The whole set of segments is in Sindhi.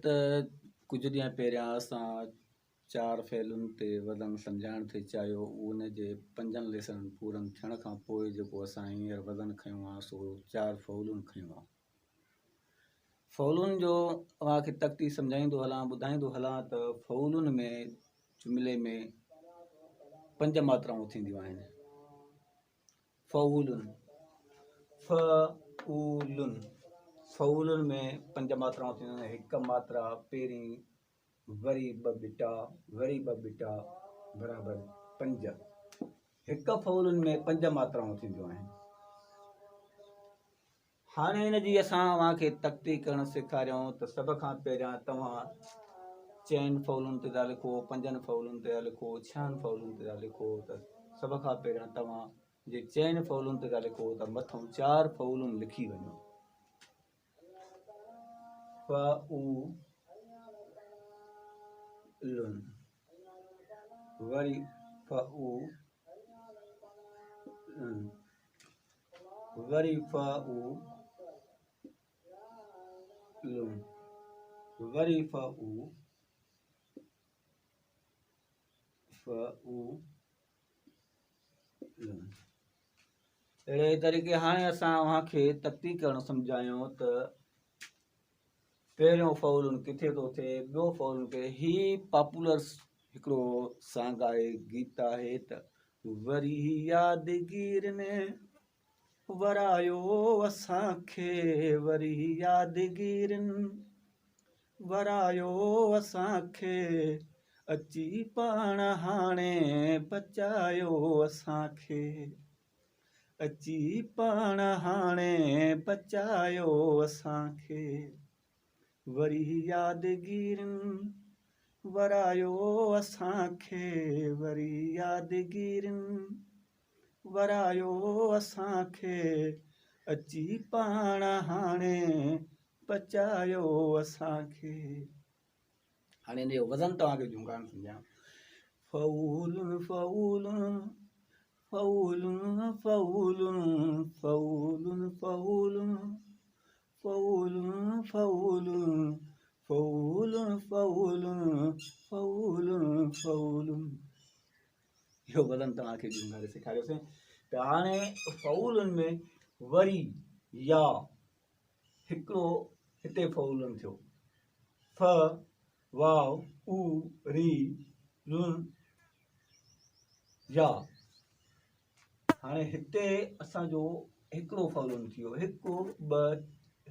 ته ڪجهه ڏينهن پهريان اسان چار فعلن تي وزن سمجهائڻ ٿي چاهيو، ان جي پنجن ليسنن پورن ٿيڻ کان پوء جيڪو اسان هينئر وزن کنيو آهي سو چار فعولن کنيو آهي. فعولن جو اوهان کي تختي سمجهائيندو هلان، ٻڌائيندو هلان ته فعولن ۾ جملي ۾ پنج ماترائون ٿينديون آهن. فعولن، فعولن، فعولن ۾ پنج ماترائون ٿينديون آهن، هڪ ماترا پهرين وري ٻه ٻٽا وري ٻه ٻٽا برابر پنج. هڪ فعولن ۾ پنج ماترائون ٿينديون آهن. هاڻي ان جي اسان اوهان کي تختي ڪرڻ سيکاريون ته سڀ کان پهريان توهان چئن فعولن تي ٿا لکو، پنجن فعولن تي ٿا لکو، ڇهن فعولن تي ٿا لکو ته سڀ کان پهريان توهان جي چئن فعولن تي ٿا لکو ته مٿئون چار فعولن لکي وڃو. فعولن وري فعولن وري فعولن وري فعولن. اهڙي طريقي هاڻي اسان اوهان کي تقطيع ڪرڻ سمجهايون ته پهريون فعولن ڪٿي ٿو ٿئي، ٻيو فعولن ڪٿي. هي پاپولر هڪڙو سانگ آهي، گيت آهي ته وري يادگيرين ورايو اسان کي، وري يادگيرين ورايو اسان کي، اچي پاڻ هاڻي بچايو اسان کي، اچي پاڻ هاڻي بچايو اسان کي، وري يادگيرين ورايو اسان کي، وري يادگيرين ورايو اسان کي، اچي پاڻ هاڻي بچايو اسان کي. هاڻي ان جو وزن توهان کي جهونگارڻ سمجهايان. فعول فعول فعول فعول فعول فعول فعول فعول فعول فعول فعول فعول. اهو وزن توهان کي جهونگاري سيکاريوسين ته هاڻي فعولن ۾ وري يا هڪڙو هتي فعولن ٿيو ف واو او ري لن يا. هاڻي هتي اسان جو هڪڙو فعولن ٿي ويو، هڪ ٻه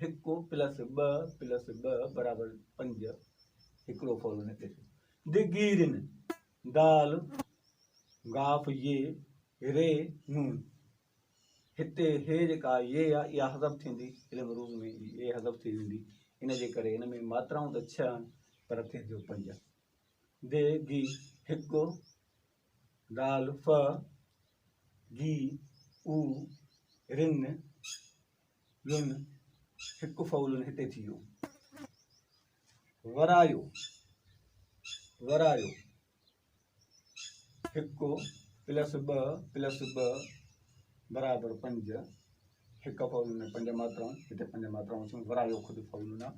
هڪ پلس ٻه پلس ٻه برابر پنج، هڪڙو فعولن هتي ٿيو. دگيرن دال گاف ي ري نون، هتي هي جيڪا ي آ اها حذف ٿيندي، علم عروض ۾ ي حذف ٿي ويندي، ان جي ڪري هن ۾ ماترائون ته ڇهه آهن پر ٿئي ٿيو پنج. د گي هڪ دال ف گي او رن لن، هڪ فعولن هتي ٿي ويو. ورايو ورايو هڪ پلس ٻه پلس ٻه برابر پنج، هڪ فعولن ۾ پنج ماترائون، هتي پنج ماترائون ٿيون، ورايو خود فعولن آ.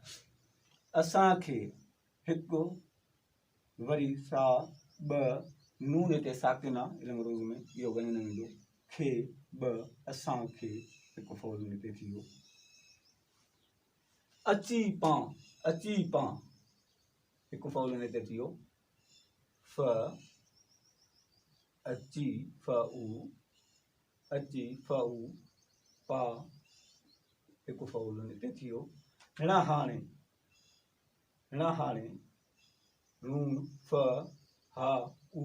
اسان کي هڪ وري سا ٻه نون هتي ساڪن آ علم عروض ۾ اهو ڳڻيو نه ويندو، کي ٻه اسان کي هڪ فعولن هتي ٿي ويو. اچي پان اچي پان هڪ فعولن هتي ٿي ويو. ف اچي ف او اچي ف او پا هڪ فعولن هتي ٿي ويو. هڻا هاڻي هڻا هاڻي نون ف ها او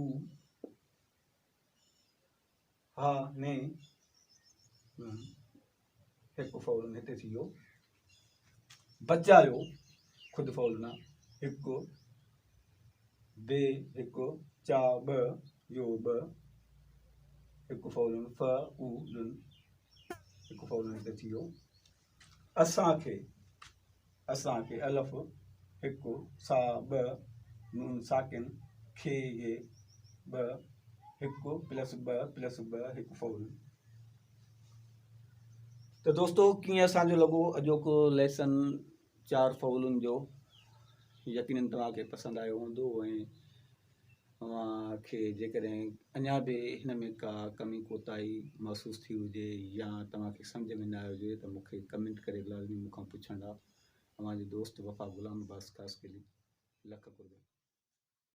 ها ني هڪ فعولن هتي ٿي ويو. بچايو خود فعولن آ، هڪ بي هڪ چا ٻه يو ٻه هڪ فعولن ف او لن هڪ فعولن هتي ٿي ويو. اسان کي اسان کي الف هڪ سا ٻه نون ساڪن کي ي ٻه هڪ پلس ٻه پلس ٻه هڪ فعولن. ته دوستو ڪيئن اسان جو لڳو اڄوڪو ليسن چار فعولن جو؟ يقينن توهان کي پسند آيو هوندو ۽ اوهان کي جيڪڏهن اڃا به هن ۾ ڪا ڪمي ڪوتاهي محسوس ٿي هجي يا توهان کي سمجهه ۾ نه آيو هجي ته مون کي ڪمينٽ ڪري لازمي مون کان پڇندا. اوهان جو دوست وفا غلام عباس خاصخيلي. لک قرب.